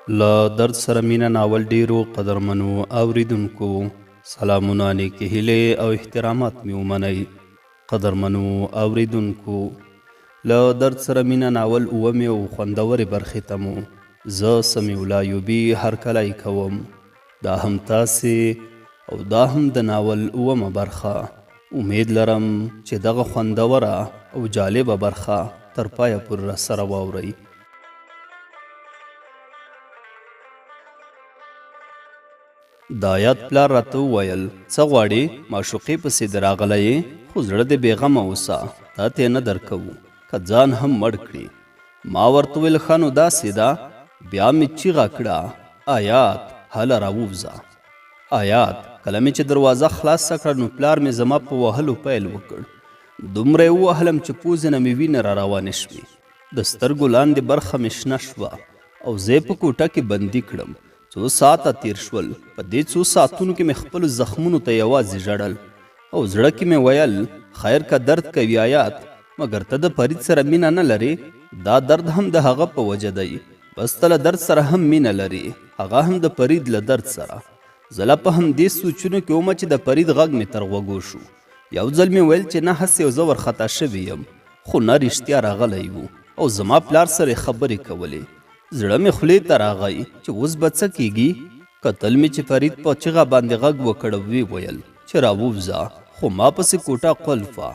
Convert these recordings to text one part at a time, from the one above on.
له درد سره مینه ناول ډیرو قدرمنو اوریدونکو سلامونه، نیکې هیلې او احترامات مې ومنئ. قدرمنو اوریدونکو، له درد سره مینه ناول اوومې او خوندورې برخې ته مو زه سمیع الله ایوبي هرکلی کوم. دا هم تاسې او دا هم د ناول اوومه برخه. امید لرم چې دغه خوندوره او جالبه برخه تر پایه پورې راسره واورئ. د آیات پلار راته وویل، څه غواړې؟ معشوقې پسې دې راغلی یې، خو زړه دې بېغمه اوسه، تاته یې نه درکوو، که ځان هم مړ کړې. ما ورته وویل، ښه نو داسې ده. بیا مې چیغه کړه، آیات، هله راووځه. آیات، کله مې چې دروازه خلاصه کړه نو پلار مې زما په وهلو پیل وکړ. دومره یې ووهلم چې پوزې نه مې وینې را روانې شوې. د سترګو لاندې برخه مې شنه شوه او زه یې په کوټه کې بندي کړم. څو ساعته تېر شول. په دې څو ساعتونو کې مې خپلو زخمونو ته یوازې ژړل او زړه کې مې ویل، خیر که درد کوي آیات، مګر ته د فرید سره مینه نه لرې؟ دا درد هم د هغه په وجه دی. بس ته له درد سره هم مینه لرې، هغه هم د فرید له درد سره. زه لا په همدې سوچونو کې وم چې د فرید غږ مې تر غوږو شو. یو ځل مې ویل چې نه هسې یو زه ورخطا شوې یم، خو نه رښتیا راغلی و او زما پلار سره یې خبرې کولې. زړه مې خولې ته راغی چې اوس به څه کېږي؟ کتل مې چې فرید په چیغه باندې غږ وکړ او ویې ویل چې راووځه، خو ما پسې کوټه قلف وه.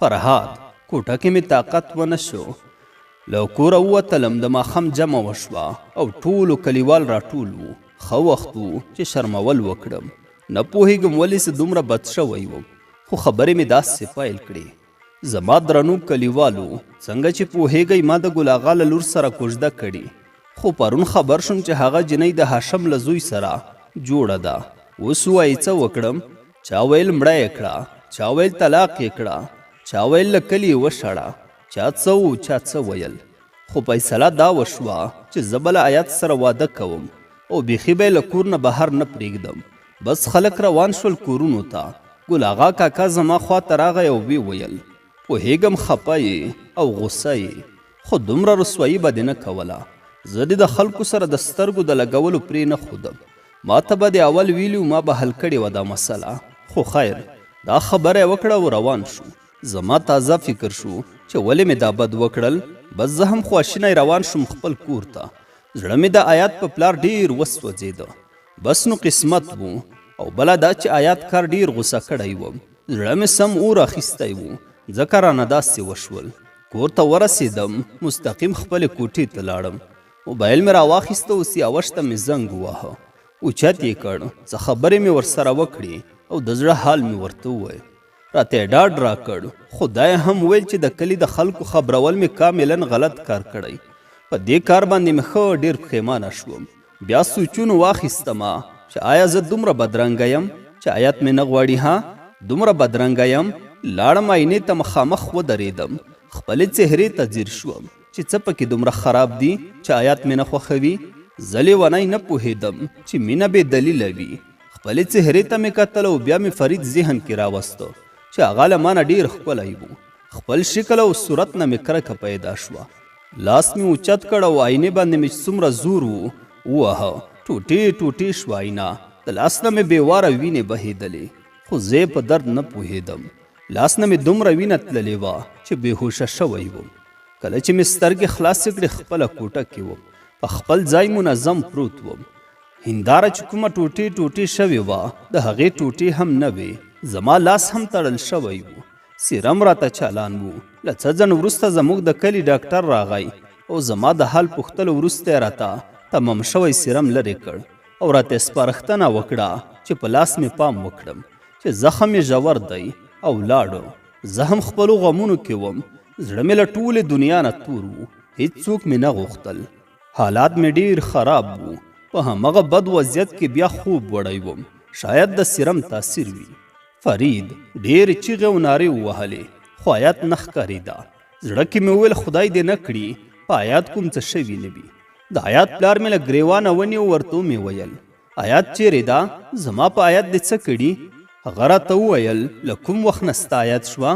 فرهاد، کوټه کې مې طاقت ونه شو. له کوره ووتلم، د ماښام جمع وشوه او ټولو کلیوال راټول وو. ښه وخت و چې شرمول وکړم. نه پوهېږم ولې زه دومره بد شوی وم، خو خبرې مې داسې پیل کړې. زما درنو کلیوالو، څنګه چې پوهېږئ ما د ګل اغا له لور سره کوژده کړې، خو پرون خبر شوم چې هغه جینۍ د هاشم له زوی سره جوړه ده. اوس ووایئ څه وکړم؟ چا ویل مړه یې کړه، چا ویل طلاق یې کړه، چا ویل له کلي یې وشړه، چا څه و چا څه ویل. خو فیصله دا وشوه چې زه به له آیات سره واده کوم او بیخي به یې له کور نه بهر نه پرېږدم. بس خلک روان شول کورونو ته. ګل اغا کاکا زما خوا ته راغی او ویې ویل، پوهېږم خپه یې او غوسه یې، خو دومره رسوایي به دې نه کوله. زه دې د خلکو سره د سترګو د لګولو پرې نه ښودم. ما ته به دې اول ویلي و ما به حل کړې وه دا مسله. خو خیر، دا خبره یې وکړه او روان شو. زما تازه فکر شو چې ولې مې دا بد وکړل. بس زه هم خواشینی روان شوم خپل کور ته. زړه مې د آیات په پلار ډېر وسوځېده. بس نو قسمت وو او بله دا چې آیات کار ډیر غوسه کړی وم، زړه مې سم اور اخیستی وو، ځکه رانه داسې وشول. کور ته ورسېدم، مستقیم خپلې کوټې ته لاړم، موبایل مې راواخیسته او سیاوش ته مې زنګ وواهه. اوچت یې کړ، څه خبرې مې ورسره وکړې او د زړه حال مې ورته وویل. راته یې ډاډ راکړ، خو دا یې هم وویل چې د کلي د خلکو خبرول مې کاملاً غلط کار کړی. په دې کار باندې مې ښه ډېر پښېمانه شوم. بیا سوچونو واخیستم چې آیا زه دومره بدرنګه یم چې آیت مې نه غواړي؟ ها، دومره بدرنګه یم؟ لاړم آینې ته مخامخ ودرېدم، خپلې څهرې ته ځیر شوم چې څه پکې دومره خراب دي چې آیات مې نه خوښوي؟ زه لیونی نه پوهېدم چې مینه بې دلیله وي. خپلې څهرې ته مې کتل او بیا مې فرید ذهن کې راوسته چې هغه له مانه ډېر ښکلی و. خپل شکل او صورت نه مې کرکه پیدا شوه. لاس مې اوچت کړ او آینې باندې مې چې څومره زور و وواهه، ټوټې ټوټې شوه آینه. د لاس نه مې بې واره وینې بهېدلې، خو زه یې په درد نه پوهېدم. لاس نه مې دومره وینه تللې وه چې بې هوشه شوی وم. کله چې مې سترګې خلاصې کړې خپله کوټه کې وم. په خپل ځای منظم پروت وم. هنداره چې کومه ټوټې ټوټې شوې وه، د هغې ټوټې هم نه وې. زما لاس هم تړل شوی و. سیرم راته چالان و. له څه ځنډ وروسته زموږ د کلي ډاکټر راغی او زما د حال پوښتلو وروسته یې راته تمام شوی سیرم لرې کړ او راته یې سپارښتنه وکړه چې په لاس مې پام وکړم چې زخم یې ژور دی او لاړو. زه هم خپلو غمونو کې وم. زړه مې له ټولې دنیا نه تور و. هیڅوک مې نه غوښتل. حالات مې ډیر خراب وو. په همغه بد وضعیت کې بیا خوب وړی وم. شاید د سیرم تاثیر وي. فرید ډېرې چیغې او نارې ووهلې، خو آیات نه ښکارېده. زړه کې مې وویل خدای دې نه کړي په آیات کوم څه شوي نه وي. د آیات پلار مې له ګرېوانه ونیو، ورته ومې ویل آیات چیرې ده؟ زما په آیات دې څه کړي؟ هغه راته وویل له کوم وخت نه ستا آیات شوه؟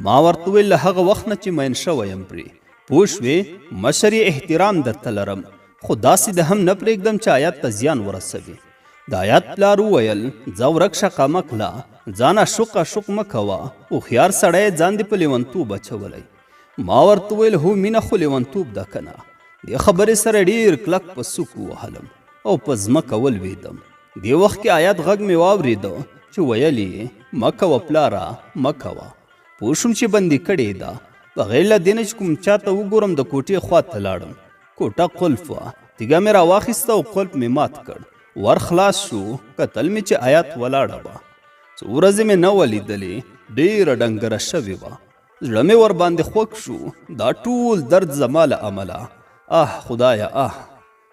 ما ورته وویل له هغه وخت نه چې مین شوی یم پرې. پوه شوې؟ مشر یې احترام درته لرم. خو داسې دې هم نه پرېږدم چې آیت ته زیان ورسوي. د آیت پلار وویل، ځه ورک شه قمقله، ځان اشوق اشوق مه کوه، هوښیار سړی ځان دې په لیونتوب اچولی. ما ورته وویل، هو مینه خو لیونتوب ده که نه؟ دې خبرې سره ډېر کلک په سوک ووهلم او په ځمکه ولوېدم. دې وخت کې آیت غږ مې واورېده چې ویل یې، مه کوه پلاره، مه کوه. پوه شوم چې بندي کړې ده. بغیر له دې نه چې کوم چا ته وګورم د کوټې خوا ته لاړم. کوټه قلف وه. تیږه مې راواخیسته او قلف مې مات کړ. ور خلاص شو، کتل مې چې آیت ولاړه وه. څو ورځې مې نه وه لیدلې، ډېره ډنګره شوې وه. زړه مې ورباندې خوږ شو. دا ټول درد زما له امله. آه خدایه آه.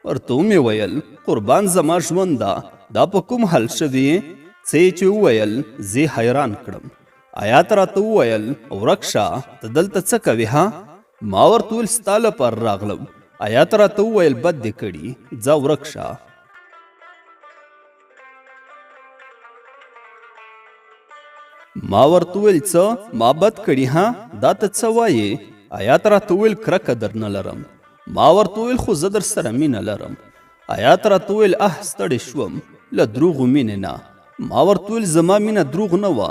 ورته ومې ویل، قربان زما ژونده، دا په کوم حال شوې؟ څه یې چې وویل زه حیران کړم. آیات راته وویل، ورک شه، ته دلته څه کوې ها؟ ما ورته وویل، ستا لپاره راغلم. آیات راته وویل، بد دې کړي، ځه ورک شه. ما ورته وویل، څه ما بد کړي ها؟ دا ته څه وایې؟ آیات راته وویل، کرکه درنه لرم. ما ورته وویل، خو زه در سره مینه لرم. آیات راته وویل، اه ستړی شوم له دروغو مینې نه. ما ورته وویل، زما مینه دروغ نه وه.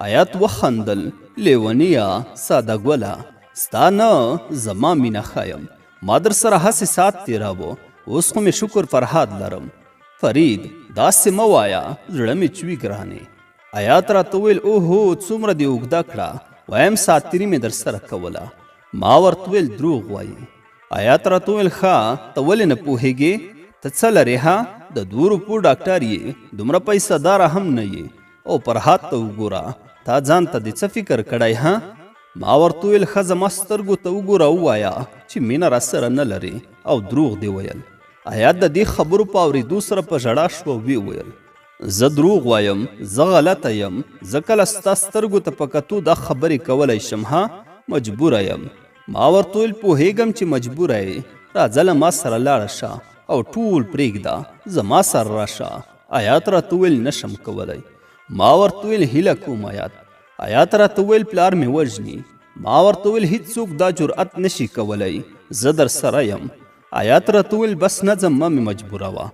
آیات وخندل، لیونیه ساده ګله، ستا نه زما مینه ښایم. ما در سره هسې ساعت تېراوه، اوس خو مې شکر فرهاد لرم. فرید، داسې مه وایه، زړه مې چوي ګرانې. آیات راته وویل، اوهو څومره دې اوږده کړه، وایم ساعت تېري مې در سره کوله. ما ورته وویل، دروغ وایې. آیات راته وویل، ښه ته ولې نه پوهېږې؟ ته څه لرې ها؟ د 2 روپو ډاکټر یې، دومره پیسه داره هم نه یې. او فرهاد ته وګوره، تا ځان ته دې څه فکر کړی ها؟ ما ورته وویل، ښه زما سترګو ته وګوره او ووایه چې مینه راسره نه لرې او دروغ دې ویل. آیات د دې خبرو په اورېدو سره په ژړا شو او ویې ویل، زه دروغ وایم، زه غلطه یم، زه کله ستا سترګو ته په کتو دا خبرې کولی شم ها؟ مجبوره یم. ما ورته وویل، پوهېږم چې مجبوره یې، راځه له ما سره لاړه شه او ټول پرېږده، زما سره راشه. آیات راته وویل، نشم کولی. ما ورته وویل، هیله کوم آیات. آیات راته وویل، پلار مې وژني. ما ورته وویل، هیڅوک دا جرأت نشي کولی، زه در سره یم. آیات راته وویل، بس نه ځم، مه مې مجبوروه.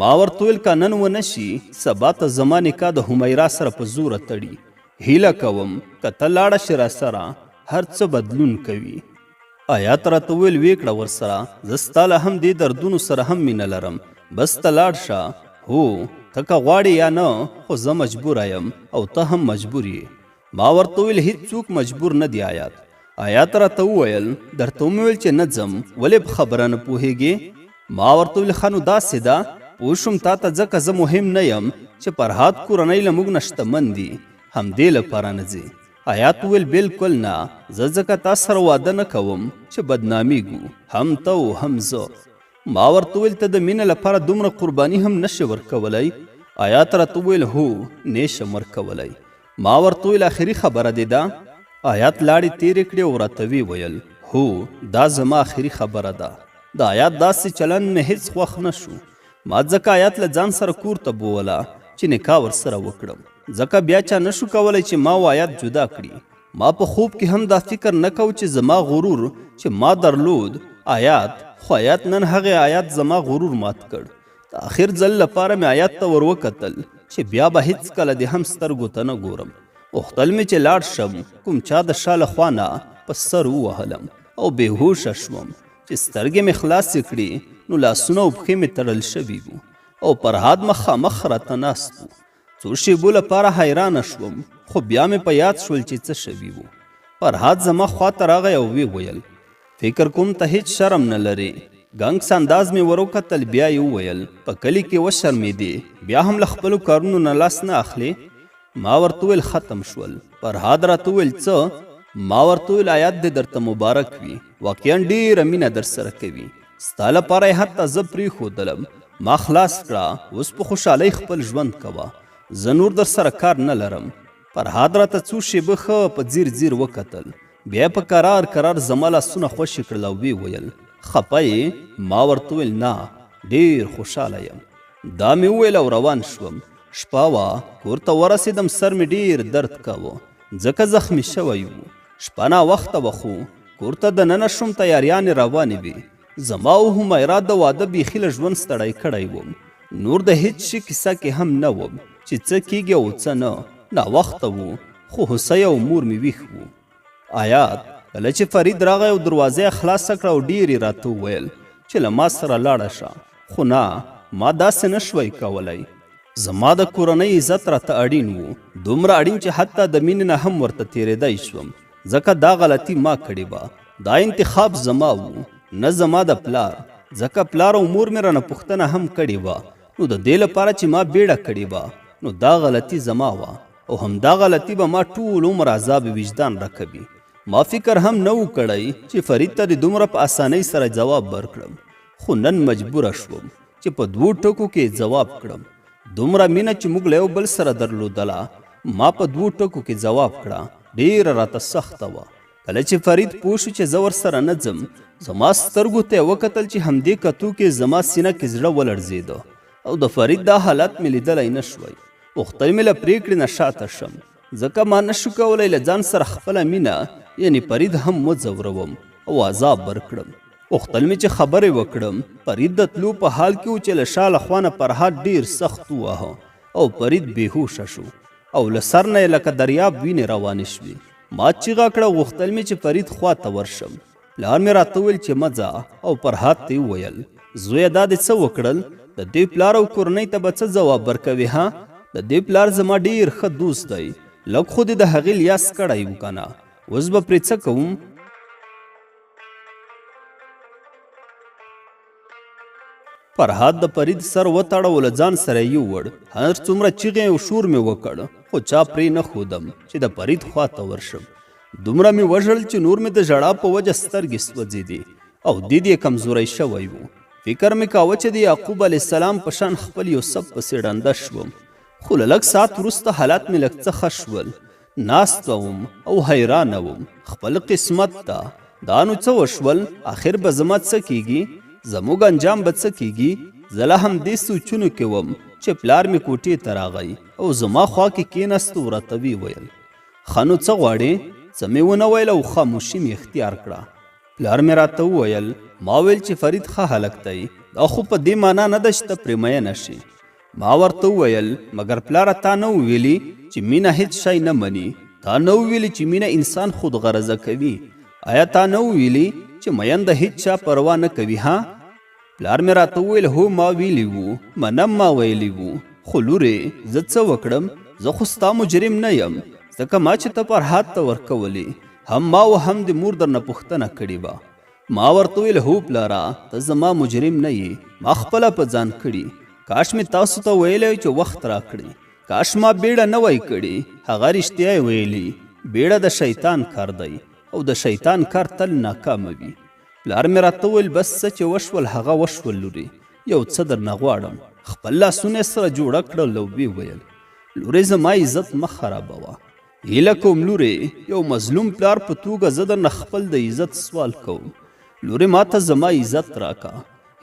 ما ورته وویل، که نن ونه شي سبا ته زما نکاح د حمیرا سره په زوره تړي. هیله کوم که ته لاړه شې راسره، هر څه بدلون کوي. آیات راته وویل، ویې کړه ورسره، زه ستا له هم دې دردونو سره هم مینه لرم، بس ته لاړ شه. هو ته که غواړې یا نه، خو زه مجبوره یم او ته هم مجبور یې. ما ورته وویل، هیڅوک مجبور نه دی آیات. آیات راته وویل، درته ومې ویل چې نه ځم، ولې په خبره نه پوهېږې؟ ما ورته وویل، ښه نو داسې ده، پوه شوم تا ته ځکه زه مهم نه یم چې فرهاد کورنۍ له موږ نه شتمن دي، همدې لپاره نه ځې. آیات وویل، بلکل نه، زه ځکه تا سره واده نه کوم چې بدنامیږو، هم ته او هم زه. ما ورته وویل، ته د مینې لپاره دومره قرباني هم نشې ورکولی؟ آیات راته وویل، هو نشم ورکولی. ما ورته وویل، آخري خبره دې ده؟ آیات لاړې تېرې کړې او راته ویې ویل، هو دا زما آخري خبره ده. د آیات داسې چلند مې هیڅ خوښ نه شو. ما ځکه آیات له ځان سره کور ته بوله چې نکاح ورسره وکړم، ځکه بیا چا نشو کولی چې ما او آیات جدا کړي. ما په خوب کې هم دا فکر نه کو چې زما غرور چې ما درلود آیات، خو آیات نن هغې آیات زما غرور مات کړ. د آخر ځل لپاره مې آیات ته ور وکتل چې بیا به هیڅکله دې هم سترګو ته نه ګورم. غوښتل مې چې لاړ شم، کوم چا د شا له خوا نه په سر ووهلم او بېهوښه شوم. چې سترګې مې خلاصې کړې نو لاسونه او پښې مې تړل شوي وو او فرهاد مخامخ راته ناست و. څو شېبو لپاره حیرانه شوم، خو بیا مې په یاد شول چې څه شوي وو. فرهاد زما خواته راغی او ویې ویل، فکر کوم ته هیڅ شرم نه لرې. ګنګس انداز مې وروکتل، بیا یې وویل، په کلي کې وشرمېدې، بیا هم له خپلو کارونو نه لاس نه اخلې؟ ما ورته وویل، ختم شول. فرهاد راته وویل، څه؟ ما ورته وویل، آیات دې درته مبارک وي، واقعا ډېره مینه در سره کوي، ستا لپاره یې حتی زه پرېښودلم، ما خلاص کړه، اوس په خوشحالۍ خپل ژوند کوه، زه نور در سره کار نه لرم. فرهاد راته څو شېبه ښه په ځیر ځیر وکتل، بیا په کرار کرار زما لاسونه خوشې کړل او ویې ویل، خپه یې؟ ما ورته وویل، نه، ډېر خوشحاله یم. دا مې وویل او روان شوم. شپه وه، کور ته ورسېدم، سر مې ډېر درد کاوه، ځکه زخمي شوی و. شپه ناوخته وه، خو کور ته دننه شوم، تیاریانې روانې وې. زما او حمیرا د واده بیخي له ژوند ستړی کړی وم. نور د هیڅ شي کیسه کې هم نه وم چې څه کیږي او څه نه. ناوخته وو، خو هوسۍ او مور مې ویښ وو. آیات، کله چې فرید راغی او دروازه یې خلاصه کړه او ډېر یې راته وویل چې له ما سره لاړه شه، خو نه، ما داسې نه شوای کولی. زما د کورنۍ عزت راته اړین و، دومره اړین چې حتی د مینې نه هم ورته تېرېدای شوم، ځکه دا غلطي ما کړې وه. دا انتخاب زما و، نه زما د پلار، ځکه پلار او مور مې رانه پوښتنه هم کړې وه، نو د دې لپاره چې ما بیړه کړې وه، نو دا غلطي زما وه او همدا غلطي به ما ټول عمر عذاب وجدان راکوي. ما فکر هم نه و کړی چې فرید ته دې دومره په اسانۍ سره ځواب ورکړم، خو نن مجبوره شوم چې په دوو ټکو کې یې ځواب کړم. دومره مینه چې موږ له یو بل سره درلودله، ما په دوو ټکو کې ځواب کړه، ډېره راته سخته وه. کله چې فرید پوه شو چې زه ورسره نه ځم، زما سترګو ته یې وکتل چې همدې کتو کې زما سینه کې زړه ولړزېده او د فرید دا حالت مې لیدلی نه شوی. غوښتل مې له پرېکړې نه شاته شم، ځکه ما نه شو کولی له ځان سره خپله مینه یعنې فرید هم وځوروم او عذاب ورکړم. غوښتل مې چې خبرې وکړم، فرید د تلو په حال کې و چې له شا له خوا نه فرهاد ډېر سخت وواهه او فرید بېهوښه شو او له سر نه یې لکه دریاب وینې روانې شوې. ما چیغه کړه، غوښتل مې چې فرید خوا ته ورشم. پلار مې راته وویل چې مه ځه او فرهاد ته یې وویل، زویه دا دې څه وکړل؟ د دې پلار او کورنۍ ته به څه ځواب ورکوې ها؟ د دې پلار زما ډېر ښه دوست دی، لږ خو دې د هغې لیاس کړی و که نه، اوس به پرې څه کوم؟ فرهاد د فرید سر وتاړه او له ځان سره یې یووړ. هر څومره چیغې او شور مې وکړ، خو چا پرې نه ښودم چې د فرید خوا ته ورشم. دومره مې وژړل چې نور مې د ژړا په وجه سترګې سوځېدې او دید یې کمزوری شوی و. فکر مې کاوه چې د یعقوب علیه السلام په شان خپل یوسف پسې ړنده شوم، خو له لږ ساعت وروسته حالات مې لږ څه ښه شول. ناست وم او حیرانه وم خپل قسمت ته. دا نو څه وشول؟ اخر به زما څه کیږي؟ زموږ انجام به څه کیږي؟ زه له همدې سوچونو کې وم چې پلار مې کوټې ته راغی او زما خوا کې کیناست او راته ویې ویل، ښه نو څه غواړې؟ څه مې ونه ویل او خاموشي مې اختیار کړه. پلار مې راته وویل، ما ویل چې فرید ښه هلک دی، دا خو په دې معنا نه ده چې ته پرې میینه شې. ما ورته وویل، مګر پلاره تا نه وو ویلي چې مینه هیڅ شی نه مني؟ تا نه وو ویلي چې مینه انسان خود غرضه کوي؟ آیا تا نه وو ویلي چې مین د هیڅ چا پروا نه کوي ها؟ پلار مې راته وویل، هو ما ویلي وو، منم ما ویلي وو، خو لورې زه څه وکړم؟ زه خو ستا مجرم نه یم، ځکه ما چې ته فرهاد ته ورکولې، هم ما او هم دې مور درنه پوښتنه کړې وه. ما ورته وویل، هو پلاره ته زما مجرم نه یې، ما خپله په ځان کړي. کاش مې تاسو ته ویلی چې وخت راکړي، کاش ما بیړه نه وای کړې. هغه رښتیا یې ویلي، بیړه د شیطان کار دی او د شیطان کار تل ناکامه وي. پلار مې راته وویل، بس څه چې وشول هغه وشول لورې، یو څه درنه غواړم. خپل لاسونه یې سره جوړه کړل او ویې ویل، لورې زما عزت مه خرابوه. هیله کوم لورې، یو مظلوم پلار په توګه زه درنه خپل د عزت سوال کوم. لورې ماته زما عزت راکه.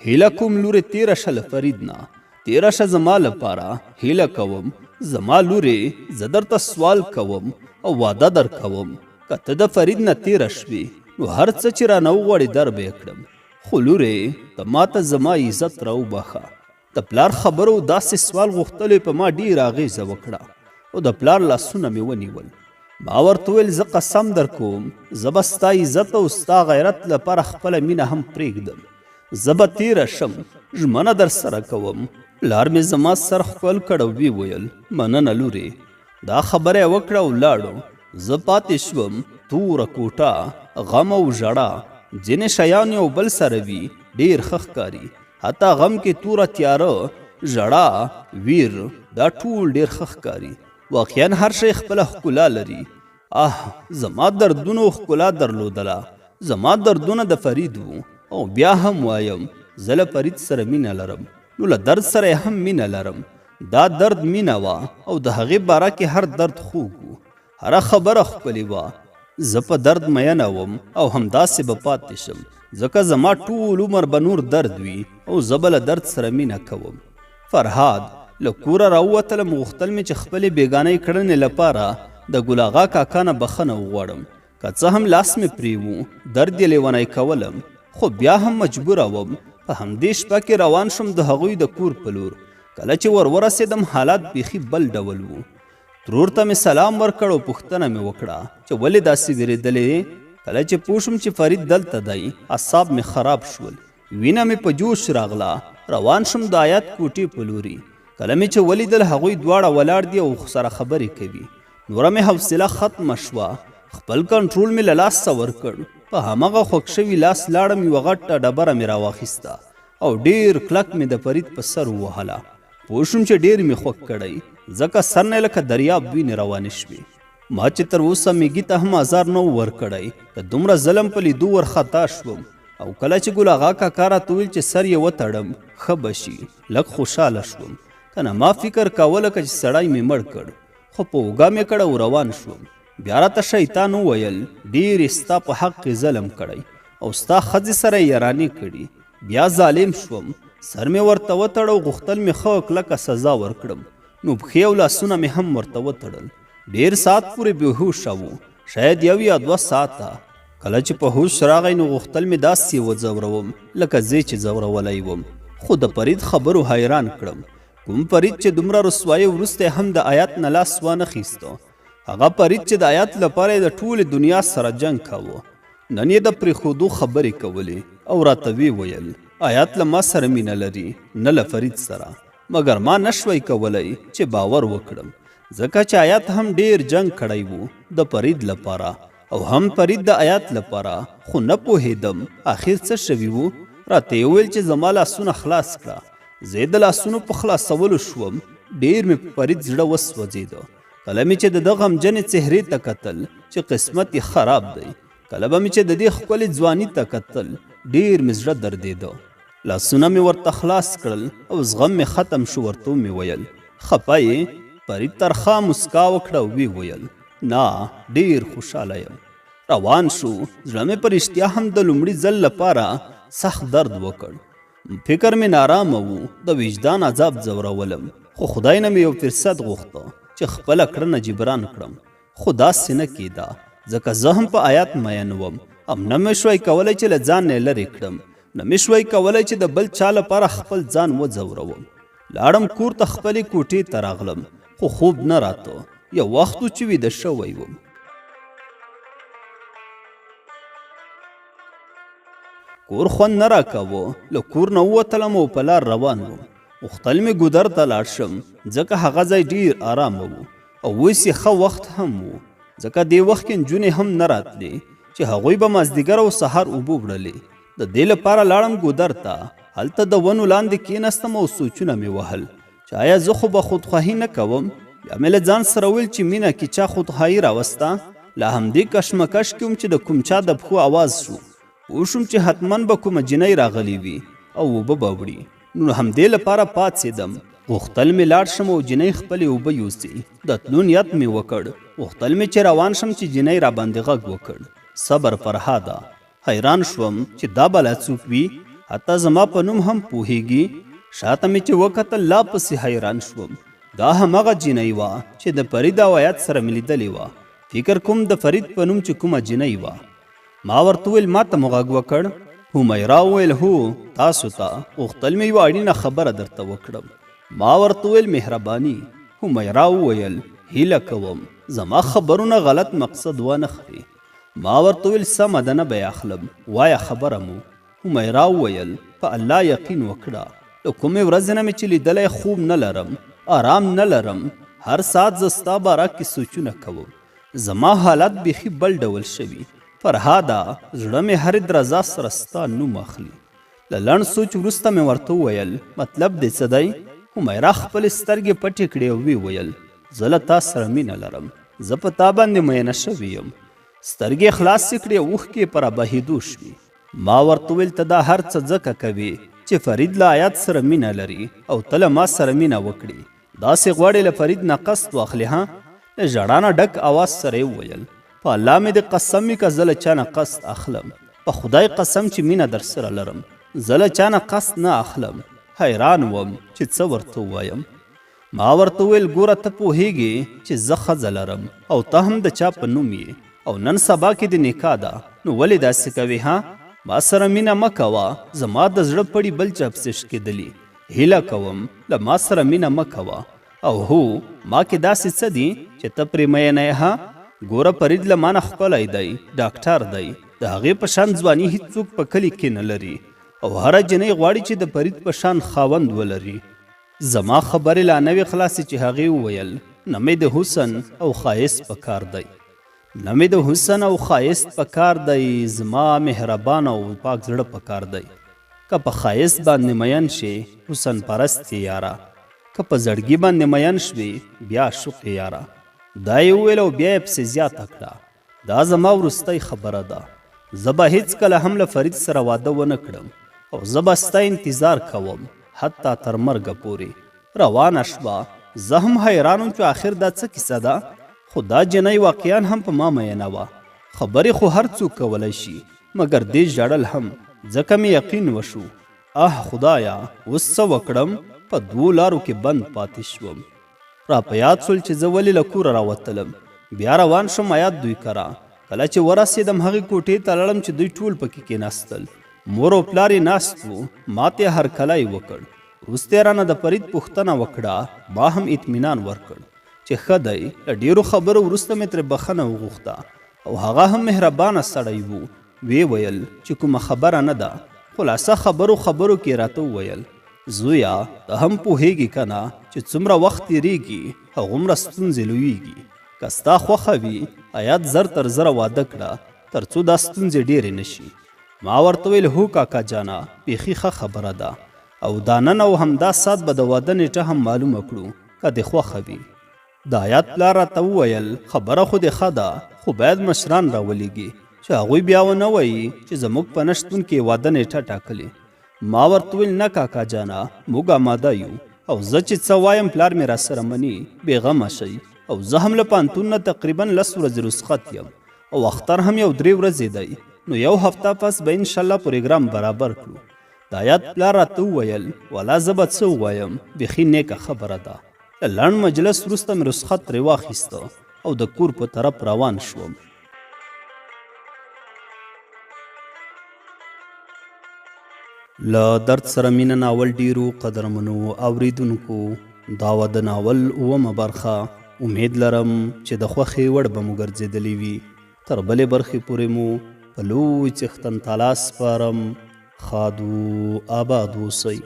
هیله کوم لورې تیره شه له فرید نه، تیره شه زما لپاره. هیله کوم زما لورې، زه درته سوال کوم او وعده درکوم، که ته د فرید نه تیره شوې نو هر څه چې رانه وغواړې در به یې کړم، خو لورې ته ماته زما عزت راوبخښه. د پلار خبرو داسې سوال غوښتلو یې په ما ډېره اغېزه وکړه او د پلار لاسونه مې ونیول. ما ورته وویل، زه قسم درکوم، زه به ستا عزت او ستا غیرت لپاره خپله مینه هم پرېږدم، زه به تېره شم، ژمنه درسره کوم. پلار مې زما سر ښکل کړ او ویې ویل، مننه لورې. دا خبره یې وکړه او لاړو. زه پاتې شوم. توره کوټه، غم او ژړا، ځینې شیان یو بل سره وي، ډېر ښه ښکاري. حتی غم کې توره تیاره، ژړا، ویر، دا ټول ډېر ښه ښکاري. واقعا هر شی خپله ښکلا لري. آه، زما دردونو ښکلا درلودله. زما دردونه د فرید وو او بیا هم وایم زه له فرید سره مینه لرم، نو له درد سره یې هم مینه لرم. دا درد مینه وه او د هغې باره کې هر درد خوږ و، هره خبره ښکلې وه. زه په درد مینه وم او همداسې به پاتې شم، ځکه زما ټول عمر به نور درد وي او زه به له درد سره مینه کوم. فرهاد، له کوره راووتلم، غوښتل مې چې خپلې بېګانۍ کړنې لپاره د ګل اغا کاکا نه بخښنه وغواړم. که څه هم لاس مې پرې و، درد یې لیونی کولم، خو بیا هم مجبوره وم. په همدې شپه کې روان شوم د هغوی د کور په لور. کله چې ور ورسېدم حالات بیخي بل ډول وو. ترور ته مې سلام ورکړ او پوښتنه مې وکړه چې ولې داسې ویرېدلې یې؟ کله چې پوه شوم چې فرید دلته دی، اعصاب مې خراب شول. وینه مې په جوش راغله. روان شوم د آیات کوټې په لوري. کله مې چې ولیدل هغوی دواړه ولاړ دي او سره خبرې کوي، نوره مې حوصله ختمه شوه. خپل کنټرول مې له لاسه ورکړ. په همغه خوږ شوي لاس لاړم، یوه غټه ډبره مې راواخیسته او ډېر کلک مې د فرید په سر ووهله. پوه شوم چې ډېر مې خوږ کړی، ځکه سر نه لکه دریاب وینې روانې شوې. ما چې تر اوسه میږي ته هم ازار نه و ورکړی، د دومره ظلم په لیدو ورخطا شوم. او کله چې ګل اغا کاکا راته وویل چې سر یې وتړم ښه به شي، لږ خوشحاله شوم. کنه ما فکر کاوه لکه چې سړی مې مړ کړ، خو په اوږه مې کړ او روان شوم. بیا راته شیطان وویل ډېر یې ستا په حق کې ظلم کړی او ستا ښځې سره یې یارانې کړي. بیا ظالم شوم، سر مې ورته وتړ او غوښتل مې ښه کلکه سزا ورکړم، نو پښې او لاسونه مې هم ورته وتړل. ډېر ساعت پورې بېهوښه و، شاید یو یا دوه ساعته. کله چې په هوش راغی نو غوښتل مې داسې یې وځوروم لکه زه چې ځورولی وم، خو د فرید خبرو حیران کړم. کوم فرید چې دومره رسوایۍ وروسته هم د آیات نه لاس وانه خیسته، هغه فرید چې د آیات لپاره یې د ټولې دنیا سره جنګ کاوه، نن یې د پرېښودو خبرې کولې او راته ویې ویل آیات له ما سره مینه لري نه له فرید سره. مګر ما نشوی کولی چې باور وکړم، ځکه چې آیات هم ډیر جنګ کړی وو د فرید لپاره او هم فرید د آیات لپاره، خو نه پوهېدم اخر څه شوي وو. راته یې وویل چې زما لاسونه خلاص کړه. زه یې د لاسونو په خلاصولو شوم. ډیر مې په فرید زړه وسوځېده. کله مې چې د ده غمجنې څهرې ته کتل چې قسمت یې خراب دی، کله به مې چې د دې ښکلې ځواني ته کتل، ډیر مې زړه دردېده. لاسونه مې ورته خلاص کړل او زغم مې ختم شو. ورته ومې ویل خپه یې؟ فرید ترخه مسکا وکړه او ویې ویل نه، ډیر خوشحاله یم. روان شو. زړه مې په رښتیا هم د لومړي ځل لپاره سخت درد وکړ. فکر مې نارامه و، د وجدان عذاب ځورولم، خو خدای نه مې یو فرصت غوښته چې خپله کړنه جبران کړم، خو داسې نه کېده، ځکه زه هم په آیات مین وم او نه مې شوای کولی چې له ځان نه یې لرې کړم، نه مې شوای کولی چې د بل چا لپاره خپل ځان وځوروم. لاړم کور ته، خپلې کوټې ته راغلم، خو خوب نه راته. یو وخت و چې ویده شوی وم. کور خوند نه راکاوه. له کور نه ووتلم او په لار روان وم. غوښتل مې ګودر ته لاړ شم، ځکه هغه ځای ډیر آرامه و او اوس یې ښه وخت هم و، ځکه دې وخت کې نجونې هم نه راتلې چې هغوی به مازدیګر او سهار اوبه وړلې. د دې لپاره لاړم ګودر ته. هلته د ونو لاندې کېناستم او سوچونه مې وهل چې آیا زه خو به خودخواهي نه کوم؟ بیا مې له ځان سره ویل چې مینه کې چا خودخواهي راوسته؟ له همدې کشمکش کې وم چې د کوم چا د پښو اواز شو. پوه شوم چې حتما به کومه جینۍ راغلې وي او اوبه به وړي، نو همدې لپاره پاڅېدم. غوښتل مې لاړ شم او جینۍ خپلې اوبه یوسي. د تلو نیت مې وکړ، غوښتل مې چې روان شم چې جینۍ راباندې غږ وکړ، صبر فرهاده. حیران شوم چې دا به لا څوک وي، حتی زما په نوم هم پوهیږي. شاته مې چې وکتل لا پسې حیران شوم. دا همغه جینۍ وه چې د فرید او آیات سره مې لیدلې وه. فکر کوم د فرید په نوم چې کومه جینۍ وه. ما ورته وویل ما ته مو غږ وکړ؟ حمیرا وویل هو تاسو ته، غوښتل مې یوه اړینه خبره درته وکړم. ما ورته وویل مهرباني. حمیرا وویل هیله کوم زما خبرو نه غلط مقصد وانه خلې. ما ورته وویل سمه ده نه به یې اخلم، وایه خبره مو. حمیرا وویل په الله یقین وکړه له کومې ورځې نه مې چې لیدلی خوب نه لرم، آرام نه لرم، هر ساعت زه ستا باره کې سوچونه کوم، زما حالت بیخي بل ډول شوي فرهاده، زړه مې هرې درزا سره ستا نوم اخلي. له لنډ سوچ وروسته مې ورته وویل مطلب دې څه دی؟ حمیرا خپلې سترګې پټې کړې او ویې ویل زه له تا سره مینه لرم، زه په تا باندې مینه شوې یم. سترګې یې خلاصې کړې او اوښکې یې په رابهېدو شوې. ما ورته وویل ته دا هر څه ځکه کوې چې فرید له آیات سره مینه لري او ته له ما سره مینه وکړې، داسې غواړې له فرید نه قصد واخلې ها؟ له ژړا نه ډک اواز سره یې وویل په الله مې دې قسم وي که زه له چا نه قصد اخلم، په خدای قسم چې مینه درسره لرم، زه له چا نه قصد نه اخلم. حیران وم چې څه ورته ووایم. ما ورته وویل ګوره ته پوهیږې چې زه ښځه لرم او ته هم د چا په نوم یې او نن سبا کې دې نکاح ده، نو ولې داسې کوې ها؟ ما سره مینه مه کوه، زما د زړه پړي بل چا پسې شکېدلي، هیله کوم له ما سره مینه مه کوه. او هو، ما کې داسې څه دي چې ته پرې مینه یې ها؟ ګوره فرید له مانه ښکلی دی، ډاکټر دی، د هغې په شان ځواني هیڅوک په کلي کې نه لري او هره جینۍ غواړي چې د فرید په شان خاوند ولري. زما خبرې لا نه وې خلاصې چې هغې وویل، نه مې د حسن او ښایست په کار دی. نه مې د حسن او ښایست په کار دی، زما مهربان او پاک زړه په کار دی. که په ښایست باندې مین شې، حسن پرست یې یاره. که په زړګي باندې مین شوې، بیا عاشق یې یاره. دا یې وویل او بیا یې پسې زیاته کړه، دا زما وروستۍ خبره ده. زه به هېڅکله هم له فرید سره واده ونه کړم او زه به ستا انتظار کوم، حتی تر مرګه پورې. روانه شوه. زه هم حیران وم چې اخر دا څه کیسه ده؟ خو دا جینۍ واقعا هم په ما مینه وه. خبرې خو هر څوک کولی شي، مګر دې ژړل هم، ځکه مې یقین وشو. اه خدایه! اوس څه وکړم؟ په دوو لارو کې بند پاتې شوم. را په یاد شول چې زه ولې له کوره راوتلم. بیا روان شوم ایات دوی کره. کله چې ورسېدم هغې کوټې ته لاړم چې دوی ټول پکې کېناستل. مور او پلار یې ناست وو. ماته یې هرکلی وکړ. وروسته یې رانه د فرید پوښتنه وکړه. ما هم اطمینان ورکړ چې ښه دی. له ډېرو خبرو وروسته مې ترې بخښنه وغوښته او هغه هم مهربانه سړی و. ویې ویل چې کومه خبره نه ده. خلاصه خبرو خبرو کې یې راته وویل، زویه ته هم پوهېږې که نه چې څومره وخت تېرېږي هغومره ستونزې لویېږي. که ستا خوښه وي حیات زر تر زره واده کړه تر څو دا ستونزې ډېرې نه شي. ما ورته ویل هو کاکا جانه بیخي ښه خبره ده او دا نن او همدا ساعت به د واده نېټه هم معلومه کړو که دې خوښه وي. د حیات پلار راته وویل، خبره خو دې ښه ده، خو باید مشران راولېږي، چې هغوی بیا ونه وایي چې زموږ په نه شتون کې یې واده نېټه ټاکلې. ما ورته وویل، نه کاکا جانه، موږ اماده یو او زه چې څه وایم پلار مې راسره مني، بې غمه شئ او زه هم له پوهنتون نه تقریبا لس ورځې رخصت یم او اختر هم یو درې ورځې دی، نو یو هفته پس به انشاالله پروګرام برابر کړو. د حیات پلار راته وویل، ولا زه به څه ووایم، بیخي نېکه خبره ده. له لنډ مجلس وروسته مې رخصت ترې واخیسته او د کور په طرف روان شوم. له درد سره مینه ناول ډیرو قدرمنو اوریدونکو دا وه د ناول اوومه برخه. امید لرم چې د خوښې وړ به مو ګرځېدلې وي. تر بلې برخې پورې مو په لوی څښتن تعالی سپارم. ښاد و آباد اوسئ.